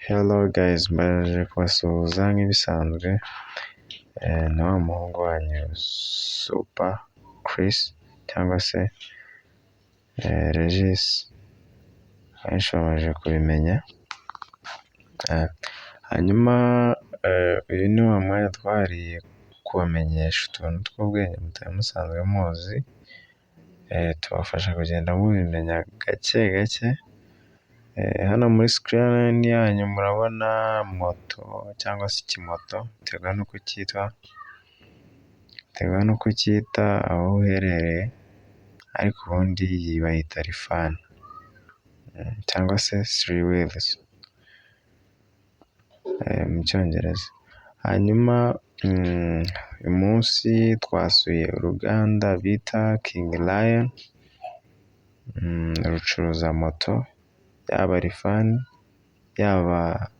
Hello guys, mbaje kubasuhuza nk'ibisanzwe, ni wa muhungu wanyu Super Chris cyangwa se Regis, abenshi bamaze kubimenya. Hanyuma uyu ni wa mwanya twahariye kubamenyesha utuntu tw'ubwenge mutari musanzwe muzi, tubafasha kugenda mubimenya gake gake. Hano muri screen yanyu murabona moto cyangwa se ikimoto biterwa n'uko cyitwa, biterwa n'uko ucyita aho uherereye, ariko ubundi iyi bayita rifani cyangwa se three wheels mu cyongereza. Hanyuma uyu munsi twasuye uruganda bita King Lion, rucuruza moto yaba rifani, yaba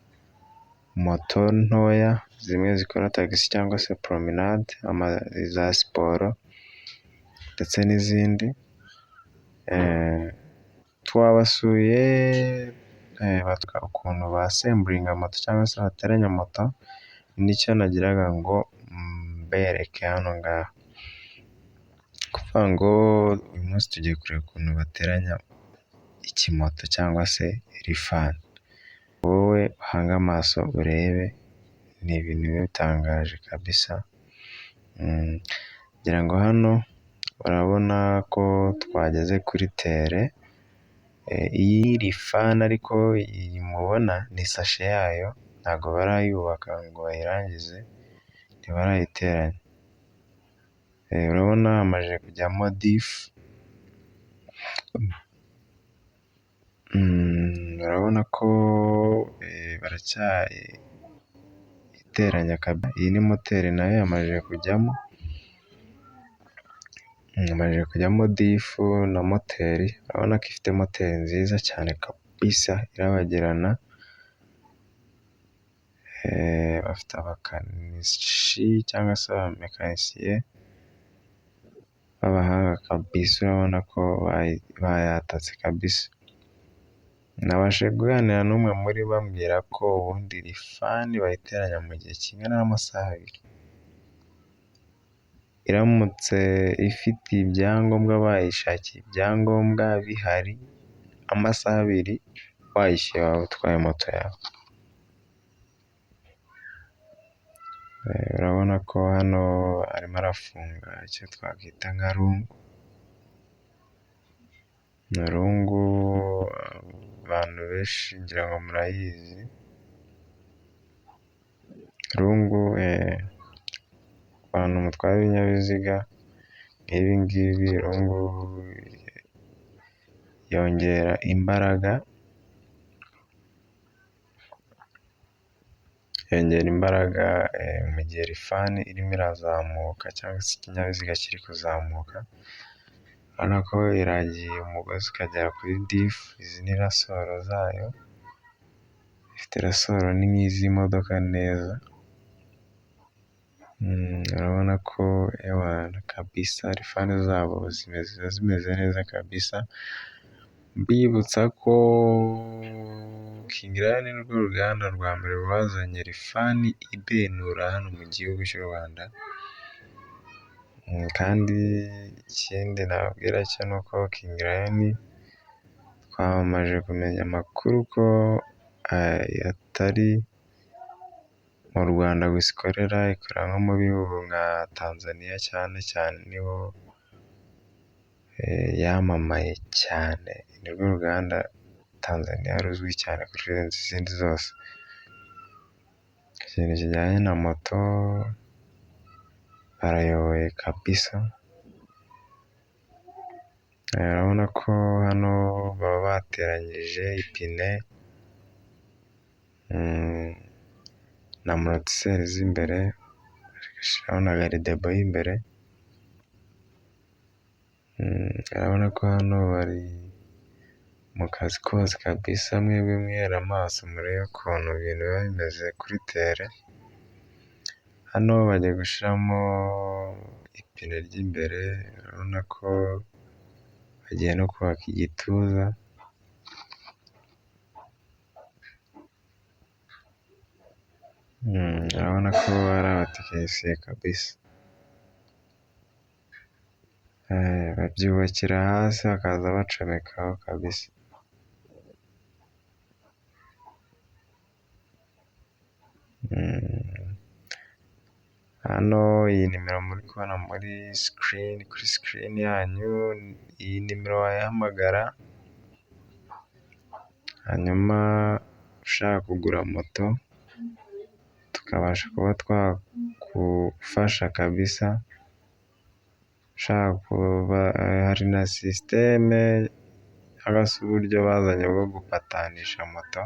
moto ntoya zimwe zikora tagisi cyangwa se promenade, iza siporo ndetse n'izindi. Twabasuye batwereka ukuntu basemburinga moto cyangwa se bateranya moto, nicyo nagiraga ngo mbereke hano ngaha. Ni ukuvuga ngo uyu munsi tugiye kureba ukuntu bateranya ikimoto cyangwa se rifani. Wowe uhange amaso urebe, ni ibintu biba bitangaje kabisa, ngira ngo hano urabona ko twageze kuri terrain, iyi rifani ariko iyi mubona ni sashe yayo, ntabwo barayubaka ngo bayirangize, ntibarayiteranya. Urabona hamaze kujyamo diff, urabona ko baracyayiteranya, iyi ni moteri nayo yamaze kujyamo, yamaze kujyamo diff na moteri, urabona ko ifite moteri nziza cyane kabisa irabagirana, bafite abakanishi cyangwa se abamekanisiye b'abahanga kabisa, urabona ko bayatatse kabisa. Nabashije kuganira n'umwe muri bo ambwira ko ubundi rifani bayiteranya mu gihe kingana n'amasaha abiri. Iramutse ifite ibyangombwa bayishakiye ibyangombwa bihari, amasaha abiri wayishyuye waba utwaye moto yawe. Urabona ko hano arimo arafunga icyo twakwita nka rungu, rungu abantu benshi ngira ngo murayizi, rungu abantu mutwara ibinyabiziga nk'ibi ngibi, rungu yongera imbaraga, yongera imbaraga mu gihe rifani irimo irazamuka cyangwa se ikinyabiziga kiri kuzamuka, urabona ko iragiye umugozi ukagera kuri diff, izi ni rasoro zayo, ifite rasoro ni nk'iz'imodoka neza, urabona ko ewana kabisa rifani zabo ziba zimeze neza kabisa, mbibutsa ko King Lion ni rwo ruganda rwa mbere rwazanye rifani ibenura hano mu gihugu cy'u Rwanda, kandi ikindi nababwira cyo ni uko King Lion twamaze kumenya amakuru ko atari mu Rwanda gusa ikorera, ikorera no mu bihugu nka Tanzania cyane cyane niho yamamaye cyane, ni rwo ruganda Tanzania ruzwi cyane kurenza izindi zose. Ikintu kijyanye na moto barayoboye kabisa, urabona ko hano baba bateranyije ipine na morotiseri z'imbere, bagashyiraho na garidebo y'imbere, urabona ko hano bari mu kazi kose kabisa, mwebwe mwihere amaso murebe ukuntu ibintu biba bimeze kuri tere, hano bagiye gushyiramo ipine ry'imbere, urabona ko bagiye no kubaka igituza. Urabona ko ari abatekinisiye kabisa, babyubakira hasi bakaza bacomekaho kabisa. Hano iyi nimero muri kubona muri screen, kuri screen yanyu, iyi nimero wayihamagara, hanyuma ushaka kugura moto tukabasha kuba twagufasha kabisa, hari na système cyangwa se uburyo bazanye bwo gupatanisha moto,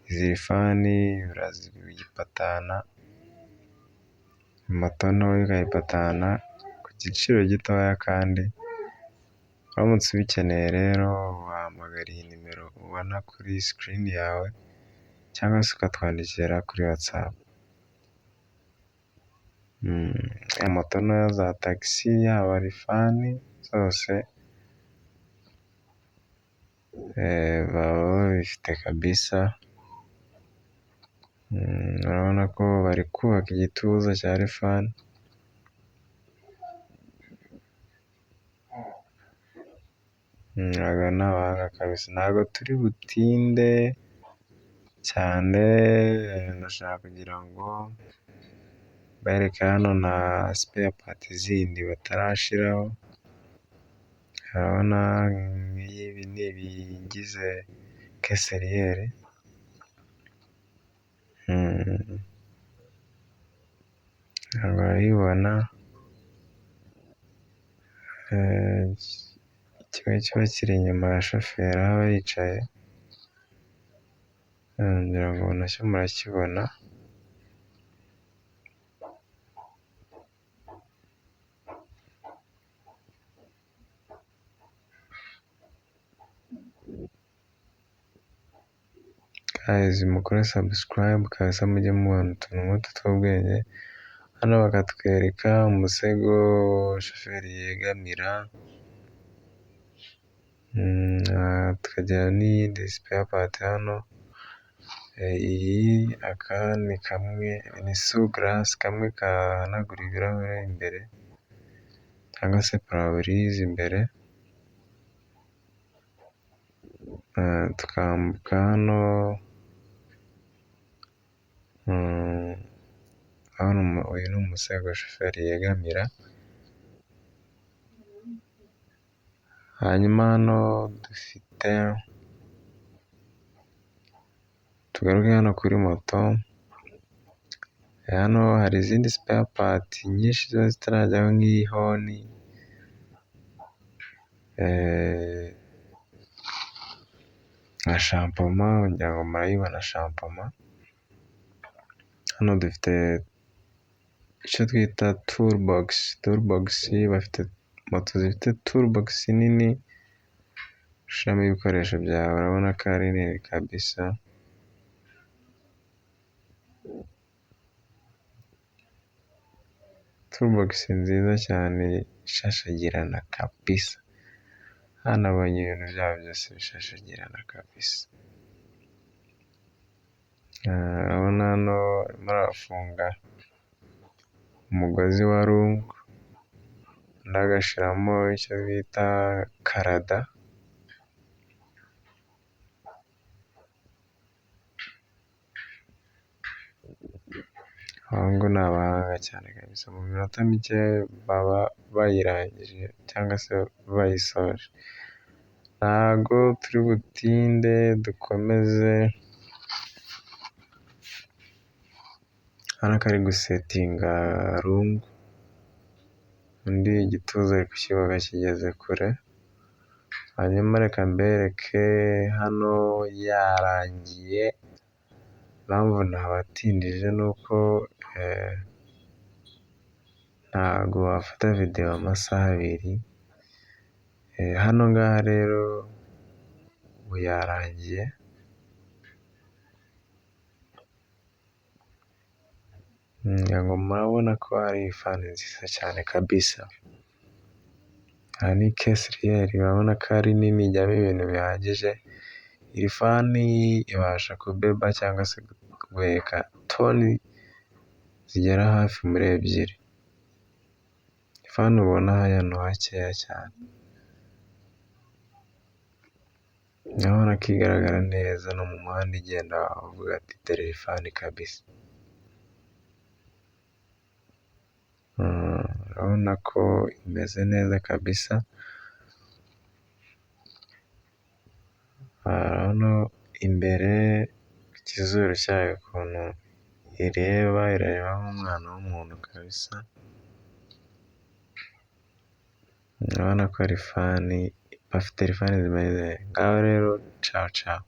izi rifani urayipatana, moto ntoya ukayipatana ku giciro gitoya kandi uramutse ubikeneye rero wahamagara iyi nimero ubona kuri screen yawe cyangwa se ukatwandikira kuri WhatsApp. Moto ntoya za tagisi yaba rifani zose baba babifite kabisa, urabona ko bari kubaka igituza cya rifani. Aba ni abahanga kabisa, ntabwo turi butinde cyane, ndashaka kugira ngo mbereke hano na spare part zindi batarashyiraho, urabona nk'ibi ni ibigize caisse arrière. Urabibona, kimwe kiba kiri inyuma ya shoferi aho aba yicaye, ngira ngo nacyo murakibona. Guys, mukore subscribe kabisa mujye mubona utuntu nk'utu tw'ubwenge, hano bakatwereka umusego shoferi yegamira, tukagira n'iyindi spare part hano, iyi aka ni kamwe ni essuie-glace kamwe gahanagura ibirahure imbere cyangwa se pare-brise imbere, tukambuka hano, uyu ni umusego shoferi yegamira, hanyuma hano dufite, tugaruke hano kuri moto, hano hari izindi spare part nyinshi ziba zitarajyaho nk'iyi honi, nka shampoma ngira ngo murayibona shampoma, hano dufite icyo twita toolbox, toolbox bafite moto zifite toolbox nini, ushyiramo ibikoresho byawe urabona ko ari nini kabisa. Toolbox nziza cyane ishashagirana kabisa, hano nabonye ibintu byabo byose bishashagirana kabisa. Urabona hano barimo barafunga umugozi wa rungu, undi agashyiramo icyo bita karada. Abahungu ni abahanga cyane kabisa, mu minota mike baba bayirangije cyangwa se bayisoje. Ntago turi butinde dukomeze, urabona ko ari gusetinga rungu, undi igituza ari kukibaga kigeze kure, hanyuma reka mbereke hano yarangiye, impamvu nabatindije ni uko ntago wafata videwo amasaha abiri, hano ngaha rero ubu yarangiye. Ngira ngo murabona ko ari rifani nziza cyane kabisa, aha ni caisse arrière urabona ko ari nini ijyamo ibintu bihagije, iyi rifani ibasha kubeba cyangwa se guheka toni. toni zigera hafi muri 2. Rifani ubona hano hakeya cyane. Urabona ko igaragara neza no mu muhanda igenda uvuga ati dore rifani kabisa. Urabona ko imeze neza kabisa, urabona imbere ku kizuru cyayo ukuntu ireba, irareba nk'umwana w'umuntu kabisa, urabona ko rifani, bafite rifani zimeze neza. Ngaho rero cawu cawu.